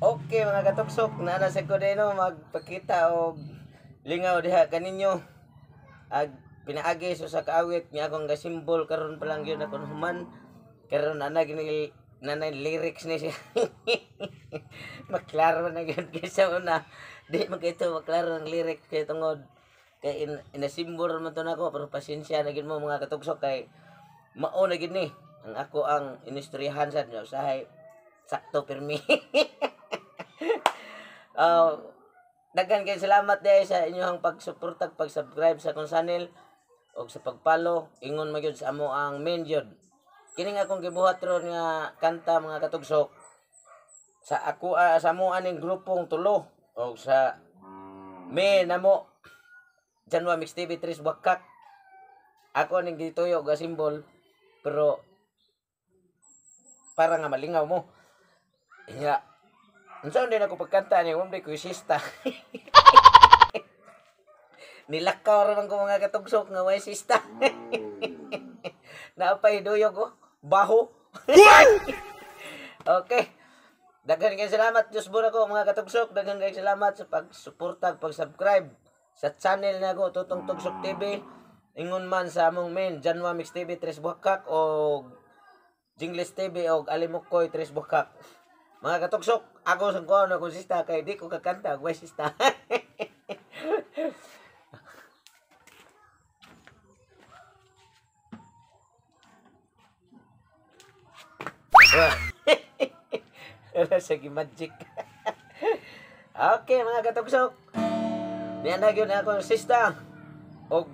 Okay, mga katuksok, naa sa ko no magpakita og lingaw diha kaninyo. Ag pinaagi so sa kaawit nga akong gasimbol karon pa lang yun akong human. Karon ana gini nanay lyrics ni siya. Maklaro na gyud kaysa una. Di man kay ito maklaro ang lyrics kay tungod kay inasimbol man to nako, pero pasensya na gyud mo, mga katuksok, kay mao na gyud ni ang ako ang inistoryahan sa inyo usahay sakto pirmi. Daghan kay salamat diay sa inyong pagsuporta, pag-subscribe sa akong channel ug sa pag-follow. Ingon man gyud sa amo ang main gyud. Kini nga akong gibuhat ron nga kanta, mga katugsok, sa ako sa amo aning grupong tulo og sa me namo Janwa Mix TV Tres Wakak. Ako ning gituyo ga simbol pero para nga malingaw mo. Iya. Unsa din ako pagkanta ni wala ko sista. Nilakaw ra man ko, mga katugsok, nga way sista. Naapay duyog ko, baho. Okay. Daghan kay salamat Diyos bura ko, mga katugsok. Daghan kay salamat sa pagsuporta, pag-subscribe sa channel nako Tutong Tugsok TV. Ingon man sa among main Janwa Mix TV Tres Buhakak o Jingles TV o Alimukoy Tres Buhakak. Mga katugsok, ako sa kuha na kung sista kay di ko kakanta, way sista. Wala sa magic. Okay, mga katugsok. Niyan na yun akong sista. Og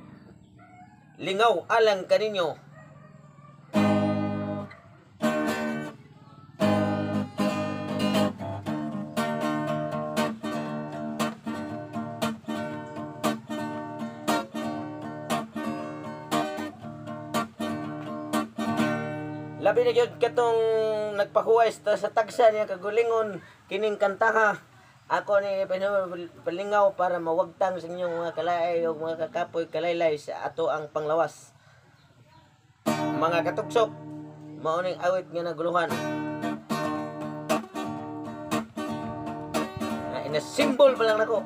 lingaw alang kaninyo. Labi na gyud katong nagpahuway sa tagsa niya kagulingon kining kantaha. Ako ni palingaw para mawagtang sa inyong mga kalaay o mga kakapoy kalaylay sa ato ang panglawas. Mga katugsok, mao ning awit nga naguluhan. Na ina symbol pa lang nako.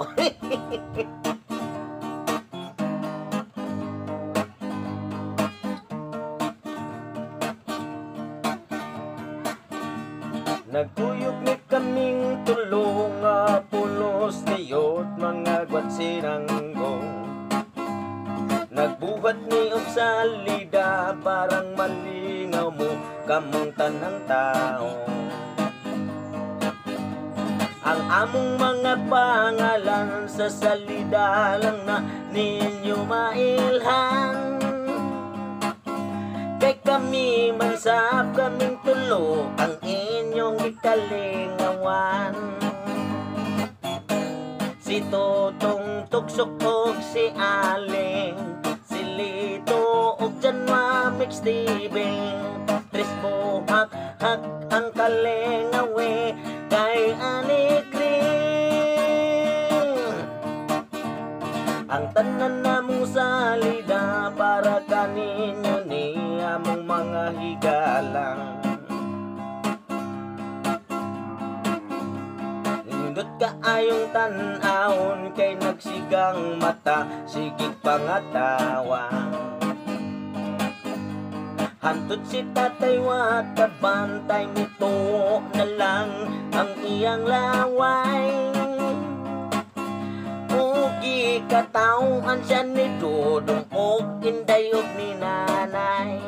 Nagkuyog ni kaming tulo nga pulos niyot mga gwatsinanggo. Nagbuhat ni og salida parang malingaw mo kamong tanang tao. Ang among mga pangalan sa salida lang na ninyo mailhan. Kay kami man sab kaming tulo ang inyong gikalingawan. Si Totong Tugsok og si Aling, si Lito og Janwa Mix TV. Tres buhak hak ang kalingawe kay Anikring. Ang tanan namong salida para kaninyo ni among mga higala. Nindot kaayong tan-awon kay nagsigang mata sigig pangatawa. Hantud si tatay wa kabantay nito na lang ang iyang laway. Ugi katawhan siya ni Dodong og Inday og ni Nanay.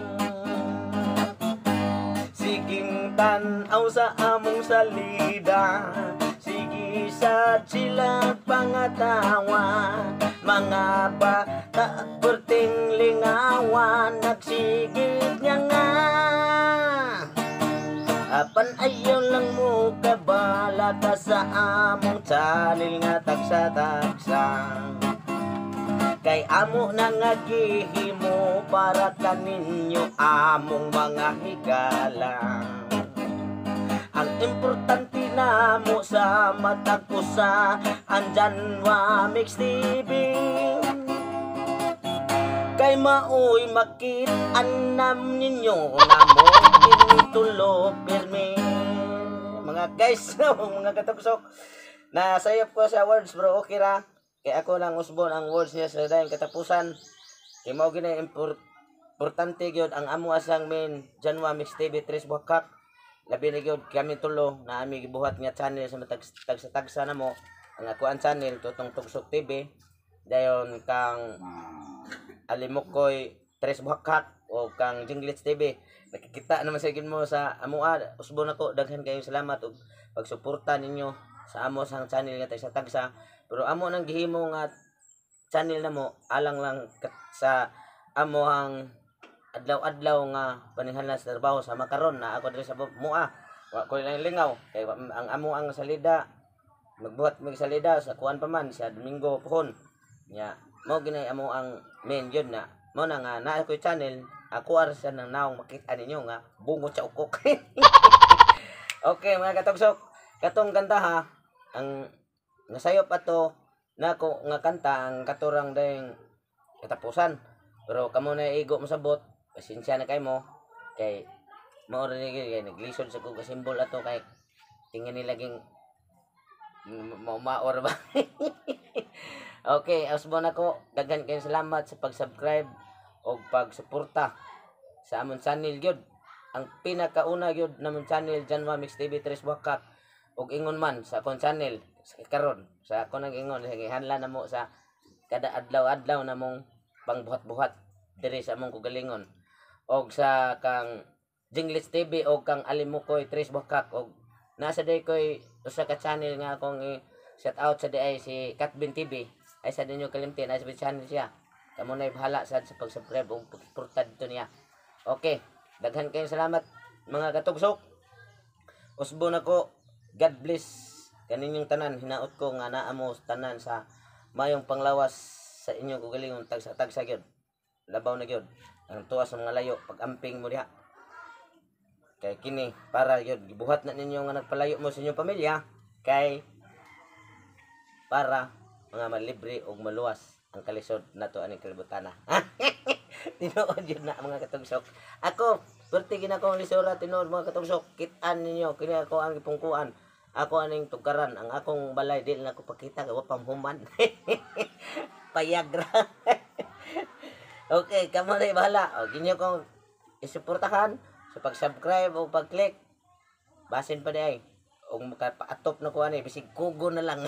Siging tan-aw sa among salida, sige sad sila pangatawa. Mga bata perting lingawan nagsigig nga nga. Apan ayaw lang mo kabala ka sa among channel nga tagsa-tagsa. Kay amo na nga gihimo para kaninyo among mga higala. Ang importante namo sa matag usa ang Janwa Mix TV. Kay maoy makit-an nam ninyo namo kinitulo pirmi. Mga guys, mga katugsok. Nasayop ko sa words, bro, okay ra. Kay ako lang usbon ang words niya sa dayong katapusan. Kay mao gina importante gyud ang amo asang main Janwa Mix TV Tres Buhakak. Labi na gyud kami tulo na ami gibuhat nga channel sa matag tagsa-tagsa namo. Ang ako ang channel Tutong Tugsok TV. Dayon kang Alimukoy Tres Buhakak o kang Jinglits TV. Nakikita naman sa mo sa amoa. Usbon ako, daghan kayong salamat og pagsuporta ninyo sa amo sang channel nga tagsa tagsa. Pero amo nang gihimo nga channel namo alang lang sa amo ang adlaw-adlaw nga paninghalan sa trabaho sa makaron na ako diri sa mua. Wa ko lang lingaw kay ang amo ang salida, magbuhat mig salida sa kuan pa man sa Domingo pohon nya. Mao ginay amo ang main yun na mo na nga naa ko'y channel ako ara sa nang naong makita ninyo nga bungo sa ukok. Okay, mga katugsok, katong kanta ha, ang nasayop ato nako nga kanta ang katurang dayong katapusan. Pero kamo na igo mosabot, pasensya na kay mo kay mao ra ni kay naglisod sa kog simbol ato kay tingnan ni laging maumaor ba. Okay, usbon ako. Daghan kayong salamat sa pag-subscribe o pagsuporta sa amon channel gyud. Ang pinakauna gyud namon channel Janwa Mix TV Tres Wakak ug ingon man sa akong channel sa karon sa ako nang ingon gihanla namo sa kada adlaw-adlaw namong pangbuhat-buhat diri sa among kugalingon og sa kang Jinglits TV og kang Alimukoy Tres Wakak og nasa day koy usa ka channel nga akong i shout out sa diay si Katbin TV ay sa ninyo kalimtin ay sa channel siya. Kamo na bahala sad sa pag-subscribe ug pagsuporta dito niya. Okay, daghan kayong salamat, mga katugsok. Usbon ako, God bless kaninyong tanan. Hinaot ko nga naa mo tanan sa mayong panglawas sa inyong kugalingon tagsa tagsa gyud. Labaw na gyud ang tuwa sa mga layo, pag-amping mo diha kay kini para gyud gibuhat na ninyo nga nagpalayo mo sa inyong pamilya kay para mga malibre ug maluwas ang kalisod nato aning kalibutana. Tinuod yun na, mga katugsok. Ako, perti gina ko ang lisura tinuod, mga katugsok. Kitaan ninyo kini ako ang gipungkuan. Ako aning tugaran ang akong balay, dili na ko pakita kay wa pa human. Payag ra. Okay, kamo na bahala. O ginyo kong isuportahan sa pag-subscribe o pag-click. Basin pa di ay. Og makapaatop na ko ani bisig kugo na lang.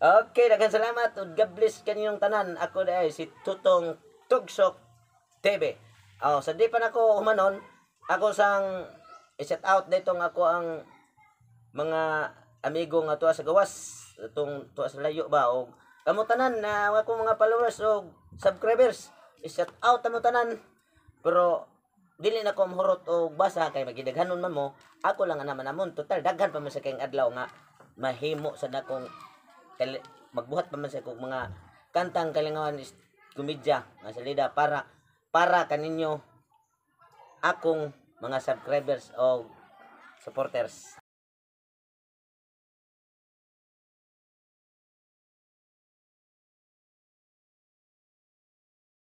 Okay, daghang salamat ug God bless kaninyong tanan. Ako di ay si Tutong Tugsok TV. Oh, sa di pa nako humanon, ako sang i-set out dito nga ako ang mga amigo nga tuwa sa gawas, itong tuwa sa layo ba og kamo tanan na akong mga followers og subscribers. I-set out mo tanan. Pero dili na ko mahurot og basa kay magidaghanon man mo. Ako lang naman amon, total daghan pa man sa kayong adlaw nga mahimo sa nakong magbuhat pa man sa kog mga kantang kalingawan is komedya nga salida para para kaninyo akong mga subscribers o supporters.